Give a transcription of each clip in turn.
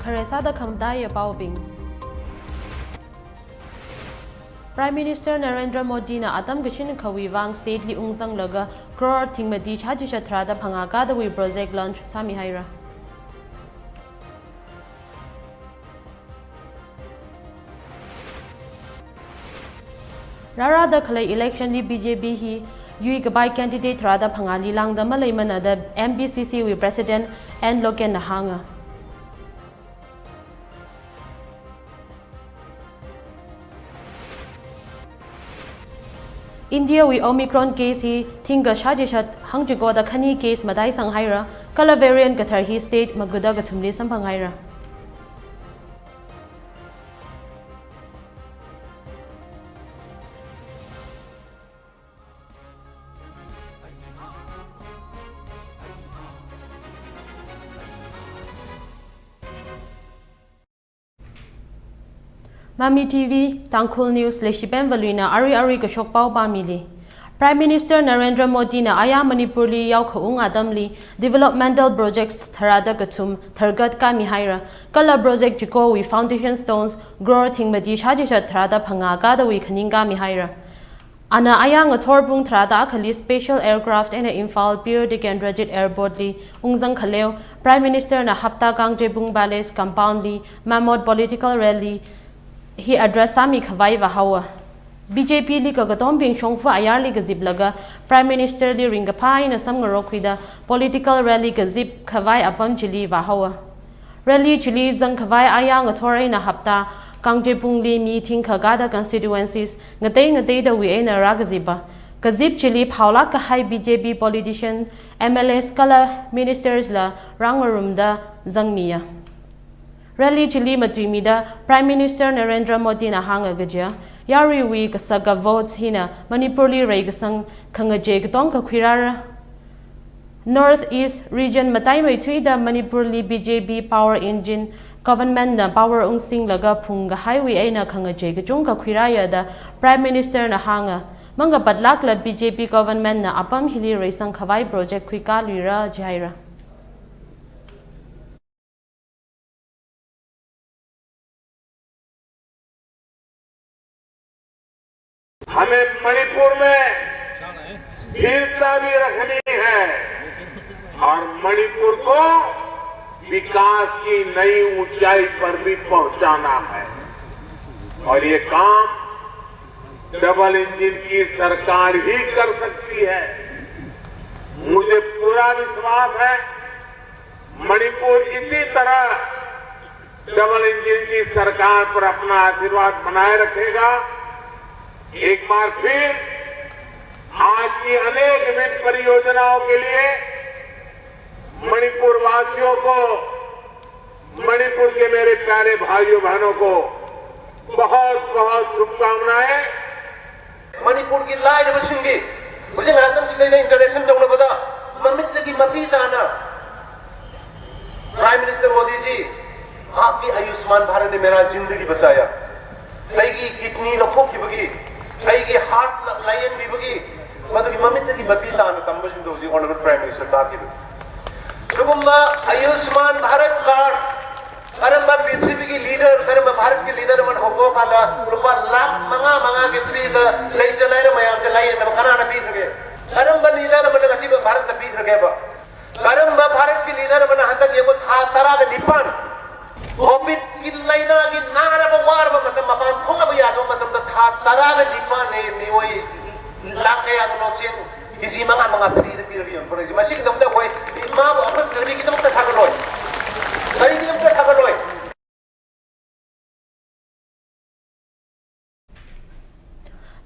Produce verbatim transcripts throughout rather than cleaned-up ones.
Resada khamdaya paubing. Prime Minister Narendra Modi na atam kachin khawi vang state li ungzang laga crore thingmati chaji chatra da phanga kada wi project launch sami haira. Rara da khalai election li B J P hi yui kabai candidate tharada phanga li langda malai mana da M B C C wi President N Loken na hanga. India wi Omicron case hi thinga shaji shat hangjigo da khani case madai sang haira, kala variant kathar hi state maguda kathumli samphang haira. Mami T V, Tangkhul News, Leshipem Valuina, Ari Ari Kashok Pau Pamili. Prime Minister Narendra Modi na aya Manipur li yau khaung atam li developmental projects tharada kathum thargat kami haira. Kala project jiko wi foundation stones crore thingmati shaji shat tharada phanga kada wi khaning kami haira. Ana ayang athor pung tharada akhali special aircraft ena Imphal Bir Tikendrajit Airport li ungzang khaleo, Prime Minister na hapta Kangtebung Palace compound li mammoth political rally hi address sami khavai vahawa. B J P li kagatom bing shongfa ayar li gazip laga Prime Minister li ring kapai na sam ngarok huida political rally gazip khavai apam chili vahawa. Rally chili zang khavai ayang athor eina hapta Kangtebung li meeting khagada constituencies ngatei ngatei da wi eina ra gaziba. Kazip chili phaulak kahai B J P politician, M L As kala ministers la rangarum da zang miya. Rally chili matui mida Prime Minister Narendra Modi na hanga gajia, yari wi kasaga votes hina Manipur li rei kasang khangaje katong kakhuirara. North East region matai mai thui da Manipur li B J P power engine government na power ungsing laga phung ga highway eina khanga je kachung ka khuiraya da Prime Minister na hanga. Manga patlak la B J P government na apam hili reisang khavai project khui ka luira jaira. हमें मणिपुर में स्थिरता भी रखनी है और मणिपुर को विकास की नई ऊंचाई पर भी पहुंचाना है। और ये काम डबल इंजन की सरकार ही कर सकती है। मुझे पूरा विश्वास है, मणिपुर इसी तरह डबल इंजन की सरकार पर अपना आशीर्वाद बनाए रखेगा। एक बार फिर आज की अनेकविध परियोजनाओं के लिए मणिपुर वासियों को, मणिपुर के मेरे प्यारे भाइयों बहनों को बहुत बहुत शुभकामनाएं। ꯃꯅꯤꯄꯨꯔꯒꯤ ꯂꯥꯏꯔꯕꯁꯤꯡꯒꯤ ꯍꯧꯖꯤꯛ ꯉꯥꯏꯍꯥꯛꯇꯪ ꯁꯤꯗꯩꯗ ꯏꯟꯇꯔꯦꯛꯁꯟ ꯇꯧꯅꯕꯗ ꯃꯃꯤꯠꯇꯒꯤ ꯃꯄꯤ ꯇꯥꯅ Prime Minister Modi ji, आपकी आयुष्मान भारत ने मेरा जिंदगी बचाया, ꯑꯩꯒꯤ ꯀꯤꯗꯅꯤ ꯂꯧꯊꯣꯛꯈꯤꯕꯒꯤ, ꯑꯩꯒꯤ ꯍꯥꯔꯠ ꯂꯥꯏꯌꯦꯡꯕꯤꯕꯒꯤ, ꯃꯗꯨꯒꯤ ꯃꯃꯤꯠꯇꯒꯤ ꯃꯄꯤ ꯇꯥꯅ ꯇꯝꯕꯁꯤꯡꯗꯣ ꯍꯧꯖꯤꯛ Honorable Prime Minister ꯇꯥꯛꯈꯤꯕ꯫ ꯁꯤꯒꯨꯝꯕ ꯑꯌꯨꯁꯃꯥꯟ ꯚꯥꯔꯠ ꯀꯥꯔꯗ ꯀꯔꯝꯕ ꯄ꯭ꯔꯤꯊꯤꯕꯤꯒꯤ ꯂꯤꯗꯔ, ꯀꯔꯝꯕ ꯚꯥꯔꯠꯀꯤ ꯂꯤꯗꯔ ꯑꯃꯅ ꯍꯧꯗꯣꯛꯑꯀꯥꯟꯗ ꯂꯨꯄꯥ ꯂꯥꯈ ꯃꯉꯥ ꯃꯉꯥꯒꯤ ꯐ꯭ꯔꯤꯗ ꯂꯩꯇ ꯂꯥꯏꯔ ꯃꯌꯥꯝꯁꯦ ꯂꯥꯏꯌꯦꯡꯅꯕ ꯀꯅꯥꯅ ꯄꯤꯈ꯭ꯔꯒꯦ? ꯀꯔꯝꯕ ꯂꯤꯗꯔ ꯑꯃꯅ ꯉꯁꯤꯕꯨ ꯚꯥꯔꯠꯇ ꯄꯤꯈ꯭ꯔꯒꯦꯕ? ꯀꯔꯝꯕ ꯚꯥꯔꯠꯀꯤ ꯂꯤꯗꯔ ꯑꯃꯅ ꯍꯟꯗꯛ ꯌꯦꯡꯉꯨ, ꯊꯥ ꯇꯔꯥꯒ ꯅꯤꯄꯥꯟ ꯀꯣꯚꯤꯗꯀꯤ ꯂꯥꯏꯅꯥꯒꯤ ꯅꯥꯔꯕ ꯋꯥꯔꯕ ꯃꯇꯝ, ꯃꯄꯥꯟ ꯊꯣꯛꯅꯕ ꯌꯥꯗꯕ ꯃꯇꯝꯗ ꯊꯥ ꯇꯔꯥꯒ ꯅꯤꯄꯥꯟ ꯃꯤꯑꯣꯏ ꯂꯥꯈ ꯀꯌꯥꯗꯅꯣ ꯆꯦꯡ ꯀꯦꯖꯤ ꯃꯉꯥ ꯃꯉꯥ ꯐ꯭ꯔꯤꯗ ꯄꯤꯔꯒ ꯌꯣꯟꯊꯣꯔꯛꯏꯁꯦ? ꯃꯁꯤꯒꯤꯗꯃꯛꯇ ꯑꯩꯈꯣꯏ ꯃꯥꯕꯨ ꯑꯩꯈꯣꯏ ꯀꯔꯤꯒꯤꯗꯃꯛꯇ ꯊꯥꯒꯠꯂꯣꯏ? ꯀꯔꯤꯒꯤꯗꯃꯛꯇ ꯊꯥꯒꯠꯂꯣꯏ?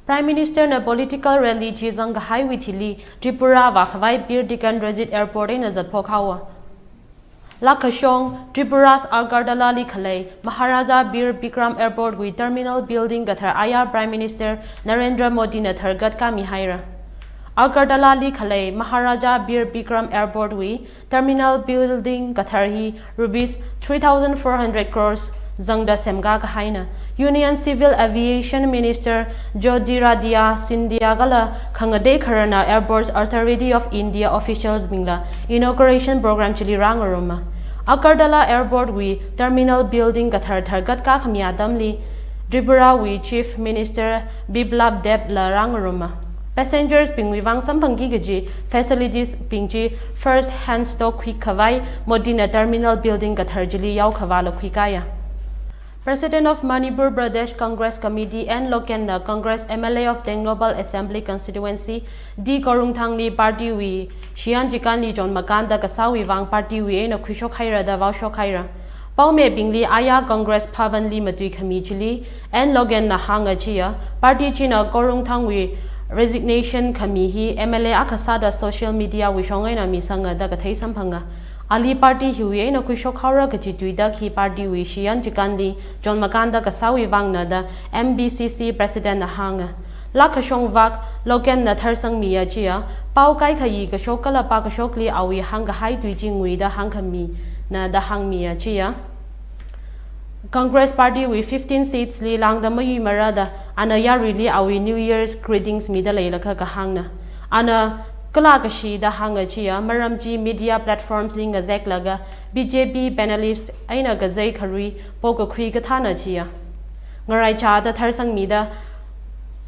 Prime Minister na political rally chi zang kahai wi thili Tripura Wakhavai Bir Tikendrajit Airport na zatphok hawa. Lakashong, Tripura's Agartala li khalei Maharaja Bir Bikram Airport wi terminal building kathar aya Prime Minister Narendra Modi na thargat kami haira. Agartala li khalei Maharaja Bir Bikram Airport wi terminal building kathar hi rupees three thousand four hundred crores zangda semga kahaina. Union Civil Aviation Minister Jyotiraditya Scindia gala khangadei kharana Airports Authority of India officials bingla inauguration program chili rangaruma. Agartala Airport wi terminal building kathar thargat ka khamya damli Tripura wui Chief Minister Biplab Deb la rang ruma. Passengers bingwui vang samphangki kaji facilities bingji first hand stock khui khavai Modi na terminal building kathar chili yao khavai la khui kaya. President of Manipur Pradesh Congress Committee N Loken na Congress M L A of Tengnoupal Assembly Constituency D Gorungthang li party wui shiyan jikan li jon makanda kasawui vang party wui eina khuishok haira da vaoshok haira. Paome bingli aya Congress Bhavan li matui khami chili N Loken na hanga chiya party china Gorungthang wui resignation khami hi M L A akasada social media wui shong eina misanga da kathei samphanga. Ali party hiwui eina khuishok haora kaji tuida khi party wui shiyan jikan li jon makanda kasawui vang na da M B C C President na hanga. Lakashong vak Loken na tharsang miya chiya pao kai khayi kashok kalapa kashok li awui hang kahai tui jingwui da hang khami na da hang miya chiya. Congress Party wui fifteen seats li langda mayui mara da ana yarui li awui New Year's greetings mida leilakha kahangna. Ana kala kashi da hanga chiya maram chi media platforms li ngazek laga B J P panelist eina kazei kharui po kakhui kathana chiya. Ngarai cha da tharsang mida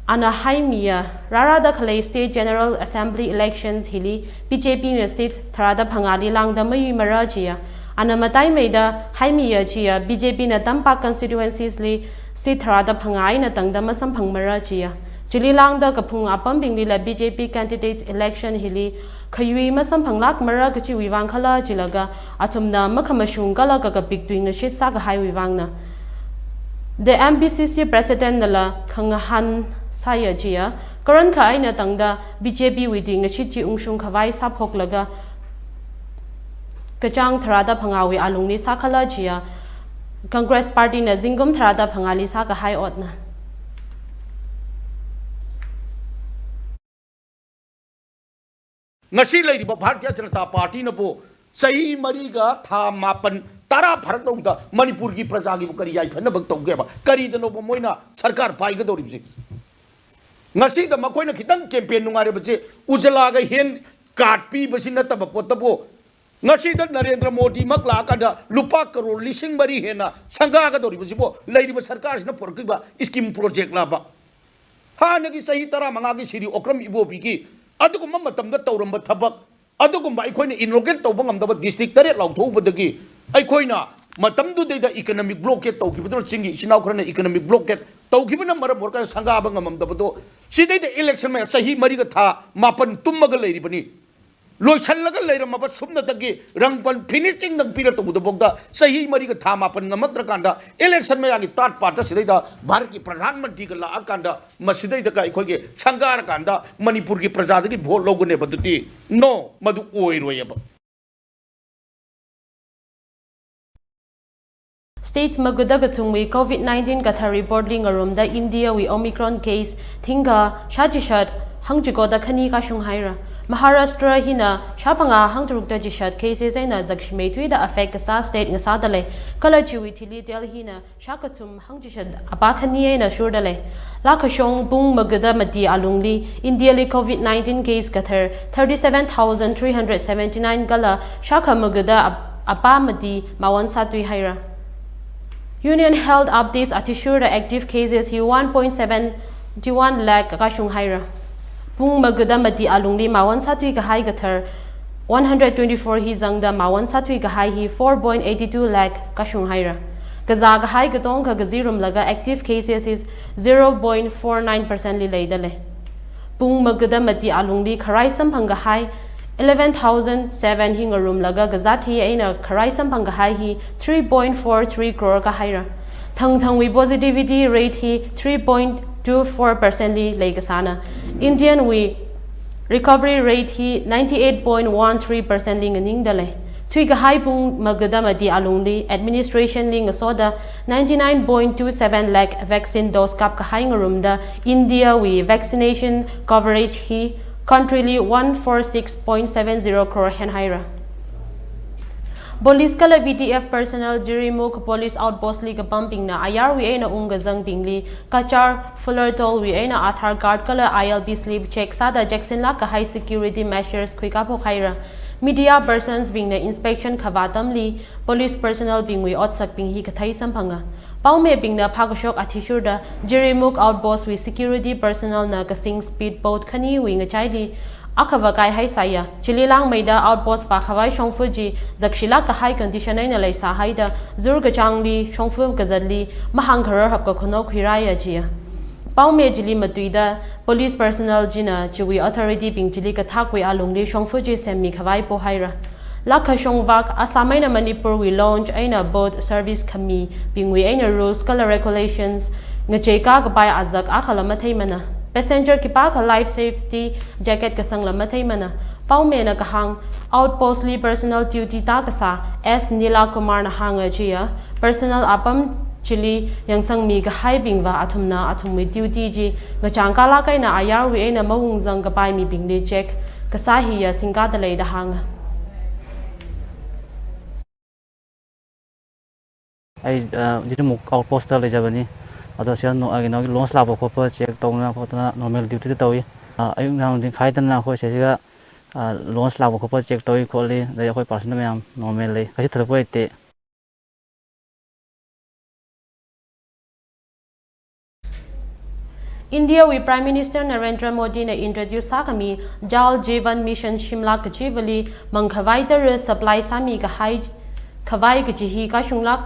ana hai miya rara da khalei state general assembly elections hili B J P na seats tharada phanga li langda mayui mara chiya. Ana matai meida hai miya chiya B J P na tampak constituencies li seat tharada phanga eina tangda masamphang mara chiya. Chili langda kaphung apam bingli la B J P candidates election hili khayui masamphang lak mara kachiwui vang khala chilaga athumna makhamashung kala kakapik tuingashit sa kahaiwui vangna. The M B C C President na la khangahan saya chiya karan kha eina tangda B J P wui tuingashit chi ungshung khavai saphok laga kachang tharada phangawui alungli sakhala chiya Congress Party na zingkum tharada phangali sakahai otna. ꯉꯁꯤ ꯂꯩꯔꯤꯕ ꯚꯥꯔꯇꯤꯌ ꯖꯅꯇꯥ ꯄꯥꯔꯇꯤꯅꯕꯨ ꯆꯍꯤ ꯃꯔꯤꯒ ꯊꯥ ꯃꯥꯄꯟ, ꯇꯔꯥ ꯐꯥꯔꯛꯇꯧꯗ ꯃꯅꯤꯄꯨꯔꯒꯤ ꯄ꯭ꯔꯖꯥꯒꯤꯕꯨ ꯀꯔꯤ ꯌꯥꯏꯐꯅꯕ ꯇꯧꯒꯦꯕ? ꯀꯔꯤꯗꯅꯣꯕ ꯃꯣꯏꯅ ꯁꯔꯀꯥꯔ ꯄꯥꯏꯒꯗꯧꯔꯤꯕꯁꯤ? ꯉꯁꯤꯗ ꯃꯈꯣꯏꯅ ꯈꯤꯇꯪ ꯀꯦꯝꯄꯦꯟ ꯅꯨꯡꯉꯥꯏꯔꯕꯁꯦ ꯎꯖꯂꯥꯒ ꯍꯦꯟ ꯀꯥꯔꯠ ꯄꯤꯕꯁꯤ ꯅꯠꯇꯕ ꯄꯣꯠꯇꯕꯨ ꯉꯁꯤꯗ ꯅꯔꯦꯟꯗ꯭ꯔ ꯃꯣꯗꯤꯃꯛ ꯂꯥꯛꯑꯀꯥꯟꯗ ꯂꯨꯄꯥ ꯀꯔꯣꯔ ꯂꯤꯁꯤꯡ ꯃꯔꯤ ꯍꯦꯟꯅ ꯁꯪꯒꯥꯒꯗꯧꯔꯤꯕꯁꯤꯕꯨ ꯂꯩꯔꯤꯕ ꯁꯔꯀꯥꯔꯁꯤꯅ ꯄꯨꯔꯛꯈꯤꯕ ꯁ꯭ꯀꯤꯝ ꯄ꯭ꯔꯣꯖꯦꯛ ꯂꯥꯕ? ꯍꯥꯟꯅꯒꯤ ꯆꯍꯤ ꯇꯔꯥꯃꯉꯥꯒꯤ ꯁꯤꯔꯤ ꯑꯣꯀ꯭ꯔꯝ ꯏꯕꯣꯕꯤꯒꯤ ꯑꯗꯨꯒꯨꯝꯕ ꯃꯇꯝꯗ ꯇꯧꯔꯝꯕ ꯊꯕꯛ, ꯑꯗꯨꯒꯨꯝꯕ ꯑꯩꯈꯣꯏꯅ ꯏꯅꯣꯒ꯭ꯔꯦꯠ ꯇꯧꯕ ꯉꯝꯗꯕ ꯗꯤꯁꯇ꯭ꯔꯤꯛ ꯇꯔꯦꯠ ꯂꯥꯎꯊꯣꯛꯎꯕꯗꯒꯤ ꯑꯩꯈꯣꯏꯅ ꯃꯇꯝꯗꯨꯗꯩꯗ ꯏꯀꯅꯣꯃꯤꯛ ꯕ꯭ꯂꯣꯀꯦꯠ ꯇꯧꯈꯤꯕꯗꯨꯅ, ꯆꯤꯡꯒꯤ ꯏꯆꯤꯟ ꯏꯅꯥꯎ ꯈꯔꯅ ꯏꯀꯅꯣꯃꯤꯛ ꯕ꯭ꯂꯣꯀꯦꯠ ꯇꯧꯈꯤꯕꯅ ꯃꯔꯝ ꯑꯣꯏꯔꯀꯥꯟꯗ ꯁꯪꯒꯥꯕ ꯉꯝꯃꯝꯗꯕꯗꯣ, ꯁꯤꯗꯩꯗ ꯏꯂꯦꯛꯁꯟ ꯃꯌꯥ ꯆꯍꯤ ꯃꯔꯤꯒ ꯊꯥ ꯃꯥꯄꯟ ꯇꯨꯝꯃꯒ ꯂꯩꯔꯤꯕꯅꯤ꯫ ꯂꯣꯏꯁꯜꯂꯒ ꯂꯩꯔꯝꯃꯕ ꯁꯨꯞꯅꯇꯒꯤ ꯔꯪꯄꯟ ꯐꯤꯅꯤꯁꯤꯡꯗꯪ ꯄꯤꯔ ꯇꯧꯕꯗꯐꯥꯎꯗ ꯆꯍꯤ ꯃꯔꯤꯒ ꯊꯥ ꯃꯥꯄꯟ ꯉꯝꯃꯛꯇ꯭ꯔꯀꯥꯟꯗ, ꯏꯂꯦꯛꯁꯟ ꯃꯌꯥꯒꯤ ꯇꯥꯠ ꯄꯥꯠꯇ ꯁꯤꯗꯩꯗ ꯚꯥꯔꯠꯀꯤ ꯄ꯭ꯔꯙꯥꯟ ꯃꯟꯇ꯭ꯔꯤꯒ ꯂꯥꯛꯑꯀꯥꯟꯗ, ꯃꯁꯤꯗꯩꯗꯒ ꯑꯩꯈꯣꯏꯒꯤ ꯁꯪꯒꯥꯔꯀꯥꯟꯗ ꯃꯅꯤꯄꯨꯔꯒꯤ ꯄ꯭ꯔꯖꯥꯗꯒꯤ ꯚꯣꯠ ꯂꯧꯒꯅꯦꯕ? ꯑꯗꯨꯗꯤ ꯅꯣ, ꯃꯗꯨ ꯑꯣꯏꯔꯣꯏꯑꯕ꯫ States ꯃꯒꯨꯗꯒ ꯆꯨꯡꯋꯤ COVID nineteen ꯀꯊ report ꯂꯤ ꯉꯔꯨꯝꯗ India ꯋꯤ Omicron case ꯊꯤꯡꯒ ꯁꯥ ꯖꯤꯁꯠ ꯍꯪ ꯖꯤꯀꯣꯗ ꯈꯅꯤ ꯀꯥꯁꯨꯡ ꯍꯥꯏꯔ꯫ Maharashtra ꯍꯤꯅ ꯁꯥ ꯄꯉꯥ ꯍꯪ ꯇꯔꯨꯛꯇ ꯖꯤꯁꯠ cases ꯑꯩꯅ ꯖꯛꯁꯤꯃꯩ ꯊꯨꯏꯗ affect ꯀꯁꯥ state ꯉꯁꯥꯗ ꯂꯩ꯫ ꯀꯂ ꯆꯤꯋꯤ ꯊꯤꯂꯤ Delhi ꯍꯤꯅ ꯁꯥ ꯀꯆꯨꯝ ꯍꯪ ꯖꯤꯁꯠ ꯑꯄꯥ ꯈꯅꯤ ꯑꯩꯅ ꯁꯨꯔꯗ ꯂꯩ꯫ ꯂꯥꯈꯁꯣꯡ ꯄꯨꯡ ꯃꯒꯨꯗ ꯃꯇꯤ ꯑꯂꯨꯡꯂꯤ India ꯂꯤ COVID nineteen case ꯀꯊꯔ thirty seven thousand three hundred seventy nine ꯒꯂ ꯁꯥꯈ ꯃꯒꯨꯗ ꯑꯄꯥ ꯃꯇꯤ ꯃꯥꯋꯟ ꯁꯥꯇꯨꯏ ꯍꯥꯏꯔ꯫ Union health updates ꯑꯊꯤꯁꯨꯔꯗ active cases ꯍꯤ one point seven one lakh ꯀꯥꯁꯨꯡ ꯍꯥꯏꯔ꯫ ꯄꯨꯡ ꯃꯒꯨꯗ ꯃꯇꯤ ꯑꯂꯨꯡꯂꯤ ꯃꯥꯋꯟ ꯁꯥꯇꯨꯏ ꯀꯍꯥꯏ ꯀꯊꯔ one hundred twenty four ꯍꯤ ꯖꯪꯗ ꯃꯥꯋꯟ ꯁꯥꯇꯨꯏ ꯀꯍꯥꯏ ꯍꯤ four point eighty two lakh ꯀꯥꯁꯨꯡ ꯍꯥꯏꯔ꯫ ꯀꯖꯥ ꯀꯍꯥꯏ ꯀꯇꯣꯡ ꯈ ꯀꯖꯤꯔꯨꯝꯂꯒ active cases ꯍꯤ zero point four nine percent ꯂꯤ ꯂꯩꯗ ꯂꯩ꯫ ꯄꯨꯡ ꯃꯒꯨꯗ ꯃꯇꯤ ꯑꯂꯨꯡꯂꯤ ꯈꯔꯥꯏ ꯁꯝꯐꯪ ꯀꯍꯥꯏ eleven thousand seven ꯍꯤ ꯉꯔꯨꯝꯂꯒ ꯀꯖꯥ ꯊꯤ ꯑꯩꯅ ꯈꯔꯥꯏ ꯁꯝꯐꯪ ꯀꯍꯥꯏ ꯍꯤ three point four three crore ꯀꯍꯥꯏꯔ꯫ ꯊꯪ ꯊꯪꯋꯤ positivity rate ꯍꯤ three point two four percent ꯂꯤ ꯂꯩ ꯀꯁꯥꯅ꯫ Indian we recovery rate he ninety eight point one three percent ꯂꯤ ꯉꯅꯤꯡꯗ ꯂꯩ꯫ ꯊꯨꯏ ꯀꯍꯥꯏ ꯄꯨꯡ ꯃꯒꯨꯗ ꯃꯇꯤ ꯑꯂꯨꯡꯂꯤ administration ꯂꯤ ꯉꯁꯣꯗ ninety nine point two seven lakh vaccine dose ꯀꯥꯞ ꯀꯍꯥꯏ ꯉꯔꯨꯝꯗ India ꯋꯤ vaccination coverage ꯍꯤ country ꯂꯤ one four six point seven zero crore ꯍꯦꯟ ꯍꯥꯏꯔ꯫ Police ꯀꯂ VDF personnel ꯖꯤꯔꯤꯃꯨꯈ police outpost ꯂꯤ ꯀꯄꯝꯄꯤꯡꯅ ꯑꯌꯥꯔꯋꯤ ꯑꯩꯅ ꯎꯪꯒ ꯖꯪꯄꯤꯡꯂꯤ ꯀꯆꯥꯔ ꯐꯨꯂꯔ ꯇꯣꯜꯋꯤ ꯑꯩꯅ Aadhaar card ꯀꯂ ILP slip check ꯁꯥꯗ ꯖꯦꯛꯁꯤꯟ ꯂꯥꯛ ꯀꯍꯥꯏ security measures ꯈꯨꯏꯀꯥ ꯄꯣꯛꯈꯥꯏꯔ꯫ Media persons bingna inspection khavai atamli police personnel bingwui otsak bing hi kathei samphanga. Paome bingna phakashok athishurda Jiribam outpost wui security personnel na kasing speed boat khaniwui ngachaili akhava kaihai sāya. Chili langmeida outpost vākhavai shongfa chi zakshilāk kahai condition eina leisāhaida zur kachāngli shongfa kazatli mahāngkharar hapkakhanao khuirāya jiya. Paome chili matuida police personnel china chiwui authority bing chili kathakwui alungli shongfa chi semmikhavai pohaira. Lākha shongvak Assam eina Manipur wui launch eina boat service khamibingwui eina rules kala regulations ngacheikā kapai azak akhala matheimana. Passenger khipākha life safety jacket kasangla matheimana. Paomena kahāng, outpost li personal duty tākasā S Nila Kumar na hānga jiya, personnel apam chili yangsangmi kahaibingva athumna athumwui duty chi ngachang kalāk eina ayarwui eina mawungzang kapai mibingli check kasā hiya singkada lei da hānga. ꯑꯩ, ꯑ, ꯖꯤꯔꯤꯕꯥꯝ ꯑꯥꯎꯠꯄꯣꯁꯇ ꯂꯩꯖꯕꯅꯤ꯫ ꯑꯗꯣ ꯁꯤꯗ ꯅꯣ-, ꯑ, ꯀꯩꯅꯣꯒꯤ loans ꯂꯥꯛꯄ ꯈꯣꯠꯄ check ꯇꯧꯗꯅ ꯈꯣꯠꯇꯅ ꯅꯣꯔꯃꯦꯜ ꯗ꯭ꯌꯨꯇꯤꯗ ꯇꯧꯏ꯫ ꯑ, ꯑꯌꯨꯛ ꯅꯨꯡꯗꯥꯡ ꯅꯨꯡꯊꯤꯟ ꯈꯥꯏꯗꯅ ꯑꯩꯈꯣꯏ ꯁꯤꯗꯩꯁꯤꯗ, ꯑ, ꯂꯣꯟꯁ ꯂꯥꯛꯄ ꯈꯣꯠꯄ ꯆꯦꯛ ꯇꯧꯏ ꯈꯣꯠꯂꯤ꯫ ꯑꯗꯩ ꯑꯩꯈꯣꯏ ꯄꯥꯔꯁꯟꯅꯦꯜ ꯃꯌꯥꯝ ꯅꯣꯔꯃꯦꯜ ꯂꯩ꯫ ꯀꯩꯁꯨ ꯊꯣꯏꯗꯣꯛꯄ ꯂꯩꯇꯦ꯫ India wui Prime Minister Narendra Modi na introduce sākhami Jal Jeevan Mission shimlāk kachivali mangkhavai tara supply sāmi kahai khavai kaji hi kashunglāk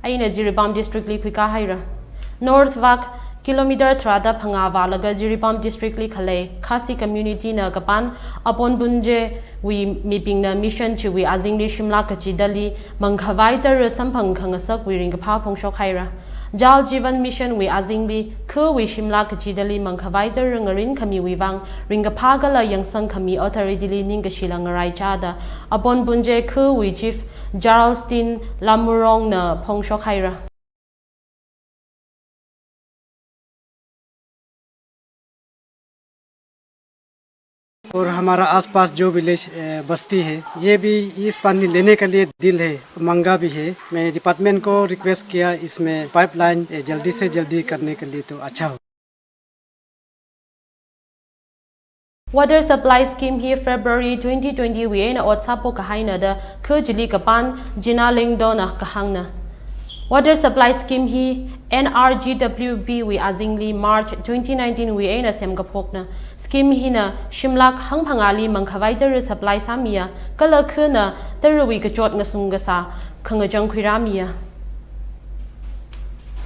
eina Jiribam district li khuikā haira. North vak kilometer tharāda phangā vālaga Jiribam district li khalei Khasi community na kapan Apon Bunje wui mibingna mission chiwui azingli shimlāk kachidali mangkhavai tara samphang khangasakwui ringkaphā phongshok haira. Jal Jeevan Mission wui azingli khawui shimlāk kachidali mangkhavai tara ngarin khamiwui vang ringkaphā kala yangsang khami authority li ningkashila ngaraichāda Apon Bunje khawui chief Charleston Lamurong na phongshok haira. और हमारा आसपास जो village, अ, बस्ती है, ये भी इस पानी लेने के लिए दिल है, मांगा भी है। मैंने डिपार्टमेंट को रिक्वेस्ट किया, इसमें पाइपलाइन, अ, जल्दी से जल्दी करने के लिए तो अच्छा हो। Water Supply Scheme hi February twenty twenty wui eina ot sāpok kahaina da khu chili kapan Jina Lingdona kahāngna. Water Supply Scheme hi N R G W B wui azingli March twenty nineteen wui eina semkaphokna. Scheme hina shimlak hangphangāli mangkhavai tara supply sāmiya, kala khuna tarawui kachot ngasung kasā khangachang khuirāmiya.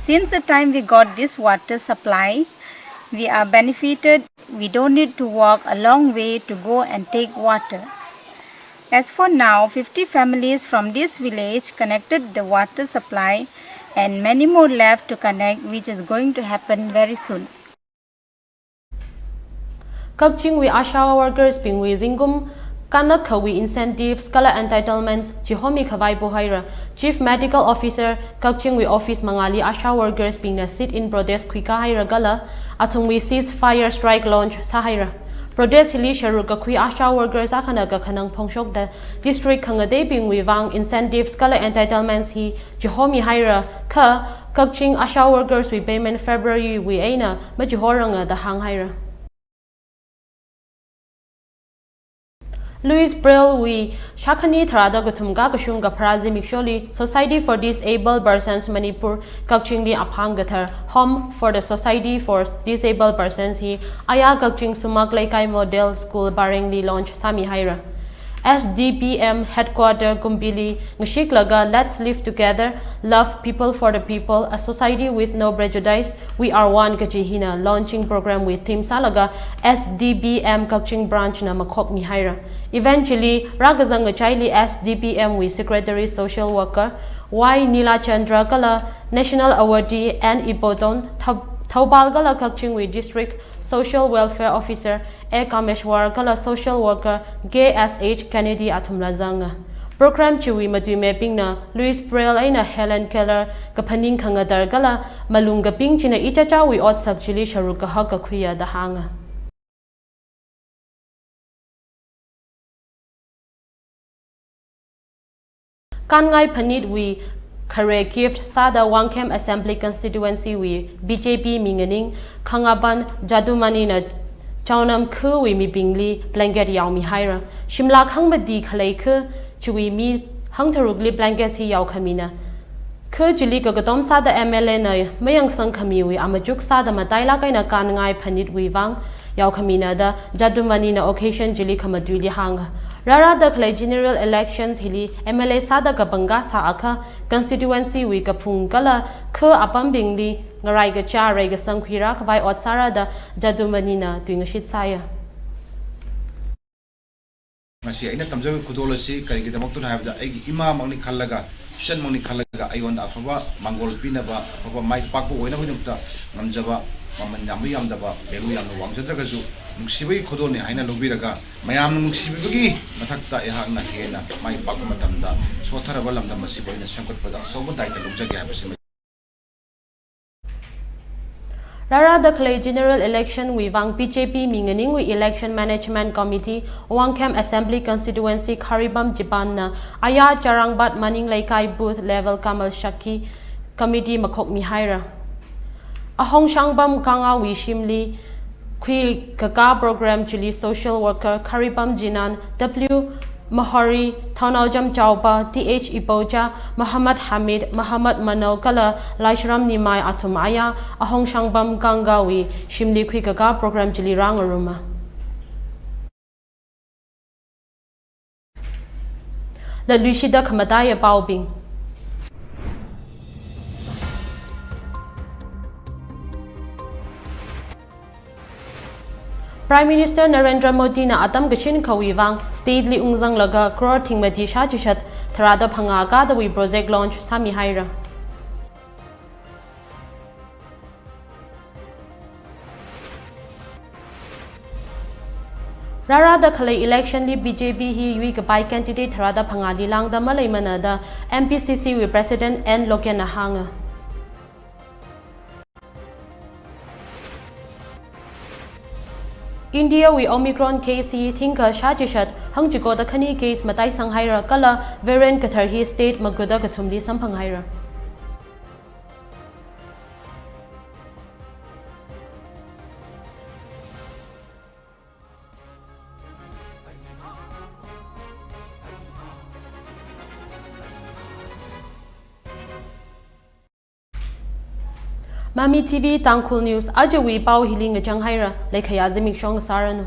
Since the time we got this water supply, we are benefited. We don't need to walk a long way to go and take water. As for now, fifty families from this village connected the water supply and many more left to connect, which is going to happen very soon. Kakchingwui ASHA workers bingwui zingkum kanakkhawui incentives kala entitlements chihomikhavai pohaira. Chief Medical Officer Kakchingwui office mangāli ASHA workers bingna sit-in protest khuikāhaira kala athumwui ceasefire strike launch sāhaira. Protest hili sharuk kakhui ASHA workers akhana kakhanang phongshokda district khangateibingwui vang incentives kala entitlements hi chihomihaira kha Kakching ASHA workers wui payment February wui eina machihoranga da hānghaira. Louis Braille wui shākhani tharāda kathum kakashung kapharā zimiksholi Society for Disabled Persons Manipur Kakchingli aphang kathar Home for the Society for Disabled Persons hi Aya Kakching Sumak Leikai Model School Barengli launch sāmihaira. S D P M Headquarter Kumbili ngashiklaga Let's Live Together, Love People for the People, a Society with No Prejudice, We Are One kaji hina launching program wui theme sālaga S D P M Kakching Branch na makhokmihaira. Event chili rākazang ngachaili S D P M wui Secretary Social Worker Y Nila Chandra kala National Awardee N Iboton, Thou-, Thoubal kala Kakchingwui District Social Welfare Officer A Kameshwar kala Social Worker K S H Kennedy athumla zanga. Program chiwui matuimibingna Louis Braille eina Helen Keller kaphaning khangatar kala malung kaping china ichachāwui otsak chili sharuk kahak kakhuiya da hānga. Kanngai Phanitwui khare gift sāda Wangkhem Assembly Constituency wui B J P mi nganing Khangaban Jadumani na ꯆꯥꯎꯅꯝ ꯈꯨꯋꯤ ꯃꯤꯕꯤꯡꯂꯤ blanket ꯌꯥꯎꯃꯤ ꯍꯥꯏꯔ꯫ ꯁꯤꯝꯂꯥ ꯈꯪꯕꯗꯤ ꯈꯂꯩ ꯈꯨ ꯆꯨꯋꯤ ꯃꯤ ꯍꯪ ꯊꯔꯨꯛꯂꯤ blanket ꯁꯤ ꯌꯥꯎꯈꯃꯤꯅ꯫ ꯈꯨ chilli ꯀꯒꯇꯣꯝ ꯁꯥꯗ M L A ꯅ ꯃꯌꯥꯡ ꯁꯪ ꯈꯃꯤꯋꯤ ꯑꯃꯆꯨꯛ ꯁꯥꯗ ꯃꯇꯥꯏ ꯂꯥꯛꯀꯩꯅ ꯀꯥꯟꯉꯥꯏ ꯐꯅꯤꯠ ꯋꯤꯋꯥꯡ ꯌꯥꯎꯈꯃꯤꯅꯗ ꯖꯥꯗꯨꯃꯅꯤꯅ occasion ꯆꯤꯂꯤ ꯈꯃꯗꯨꯏꯂꯤ ꯍꯥꯡꯉ꯫ ꯔꯥꯔꯥꯗ ꯈꯂꯩ general elections ꯍꯤꯂꯤ M L A ꯁꯥꯗ ꯀꯕꯪꯒꯥ ꯁꯥ ꯑꯈ constituency ꯋꯤ ꯀꯐꯨꯡ ꯀꯂ ꯈꯨ ꯑꯄꯝꯕꯤꯡꯂꯤ ꯉꯔꯥꯏꯒ ꯆꯥꯔꯩꯒ ꯁꯪꯈꯨꯏꯔꯥ ꯈꯕꯥꯏ ꯑꯣꯠ ꯁꯥꯔꯥꯗ ꯖꯥꯗꯨꯃꯅꯤꯅ ꯇꯨꯏꯉꯁꯤꯠ ꯁꯥꯏꯌ꯫ ꯉꯁꯤ ꯑꯩꯅ ꯇꯝꯖꯔꯤꯕ ꯈꯨꯗꯣꯜ ꯑꯁꯤ ꯀꯔꯤꯒꯤꯗꯃꯛꯇꯅꯣ ꯍꯥꯏꯕꯗ, ꯑꯩꯒꯤ ꯏꯃꯥꯃꯛꯅꯤ ꯈꯜꯂꯒ, ꯏꯆꯟꯃꯛꯅꯤ ꯈꯜꯂꯒ, ꯑꯩꯉꯣꯟꯗ ꯑꯐꯕ ꯃꯥꯡꯒꯣꯜ ꯄꯤꯅꯕ, ꯑꯐꯕ ꯃꯥꯏ ꯄꯥꯛꯄ ꯑꯣꯏꯅꯕꯒꯤꯗꯃꯛꯇ ꯉꯝꯖꯕ, ꯃꯃꯜ ꯌꯥꯝꯕ ꯌꯥꯝꯗꯕ, value ꯌꯥꯝꯅ ꯋꯥꯡꯖꯗ꯭ꯔꯒꯁꯨ, ꯅꯨꯡꯁꯤꯕꯒꯤ ꯈꯨꯗꯣꯜꯅꯤ ꯍꯥꯏꯅ ꯂꯧꯕꯤꯔꯒ, ꯃꯌꯥꯝꯅ ꯅꯨꯡꯁꯤꯕꯤꯕꯒꯤ ꯃꯊꯛꯇ ꯑꯩꯍꯥꯛꯅ ꯍꯦꯟꯅ ꯃꯥꯏ ꯄꯥꯛꯄ ꯃꯇꯝꯗ ꯁꯣꯠꯊꯔꯕ ꯂꯝꯗꯝ ꯑꯁꯤꯕꯨ ꯑꯩꯅ ꯁꯦꯝꯒꯠꯄꯗ ꯑꯆꯧꯕ ꯗꯥꯏꯇ ꯂꯧꯖꯒꯦ ꯍꯥꯏꯕꯁꯤꯃ꯫ ꯔꯥꯔꯥꯗ ꯈꯂꯩ general election ꯋꯤꯋꯥꯡ B J P ꯃꯤꯡꯉꯅꯤꯡꯋꯤ election management committee, Wangkhem assembly constituency ꯈꯥꯔꯤꯕꯝ ꯖꯤꯄꯥꯟꯅ ꯑꯌꯥ ꯆꯔꯥꯡꯕꯥꯠ ꯃꯅꯤꯡ ꯂꯩꯀꯥꯏ booth level ꯀꯃꯜ ꯁꯛꯈꯤ committee ꯃꯈꯣꯛ ꯃꯤꯍꯥꯏꯔ꯫ ꯑꯍꯣꯡ ꯁꯥꯡꯕꯝ ꯀꯥꯡꯉꯥꯎꯋꯤ ꯁꯤꯝꯂꯤ ꯈꯨꯏ ꯀꯀꯥ program chilli social worker ꯈꯥꯔꯤꯕꯝ ꯖꯤꯅꯥꯟ W ꯃꯍꯣꯔꯤ, ꯊꯧꯅꯥꯎꯖꯝ ꯆꯥꯎꯕ, T H ꯏꯄꯧꯆꯥ, ꯃꯍꯃꯠ ꯍꯃꯤꯗ, ꯃꯍꯃꯠ ꯃꯅꯧ ꯀꯂ ꯂꯥꯏꯁ꯭ꯔꯝ ꯅꯤꯃꯥꯏ ꯑꯊꯨꯝ ꯑꯌꯥ, ꯑꯍꯣꯡ ꯁꯥꯡꯕꯝ ꯀꯥꯡꯒꯥꯎꯋꯤ ꯁꯤꯝꯂꯤ ꯈꯨꯏ ꯀꯀꯥ program ꯆꯤꯂꯤ ꯔꯥꯡ ꯑꯔꯨꯃ꯫ ꯂꯂꯨꯏꯁꯤꯗ ꯈꯃꯇꯥꯏ ꯑꯄꯥꯎꯕꯤꯡ꯫ Prime Minister ꯅꯔꯦꯟꯗ꯭ꯔ ꯃꯣꯗꯤꯅ ꯑꯇꯝ ꯀꯁꯤꯟ ꯈꯧꯋꯤ ꯋꯥꯡ state ꯂꯤ ꯎꯪꯖꯪꯂꯒ crore ꯊꯤꯡꯃꯗꯤ ꯁꯥ ꯆꯤꯁꯠ ꯊꯔꯥꯗ ꯐꯪꯉꯥ ꯀꯥꯗꯋꯤ project launch ꯁꯥꯃꯤ ꯍꯥꯏꯔ꯫ ꯔꯥꯔꯥꯗ ꯈꯂꯩ election ꯂꯤ B J P ꯍꯤ ꯌꯨꯏ ꯀꯄꯥꯏ candidate ꯊꯔꯥꯗ ꯐꯪꯉꯥ ꯂꯤ ꯂꯥꯡꯗ ꯃꯂꯩ ꯃꯅꯗ M P C C ꯋꯤ president N ꯂꯣꯀꯦꯟꯅ ꯍꯥꯡꯉ꯫ ꯏꯟꯗꯤꯌꯥ ꯋꯤ Omicron case ꯍꯤ ꯊꯤꯡꯈ ꯁꯥ ꯆꯤꯁꯠ ꯍꯪꯆꯤꯀꯣꯗ ꯈꯅꯤ case ꯃꯇꯥꯏ ꯁꯪ ꯍꯥꯏꯔ ꯀꯂ variant ꯀꯊꯔ ꯍꯤ state ꯃꯒꯨꯗ ꯀꯊꯨꯝꯂꯤ ꯁꯝꯐꯪ ꯍꯥꯏꯔ꯫ Mami T V Tangkhul News ꯑꯖꯋꯤ ꯄꯥꯎ ꯍꯤꯂꯤ ꯉꯆꯪ ꯍꯥꯏꯔ ꯂꯩꯈꯌꯥ ꯖꯤꯃꯤꯛ ꯁꯣꯡ ꯁꯥꯔꯅꯨ꯫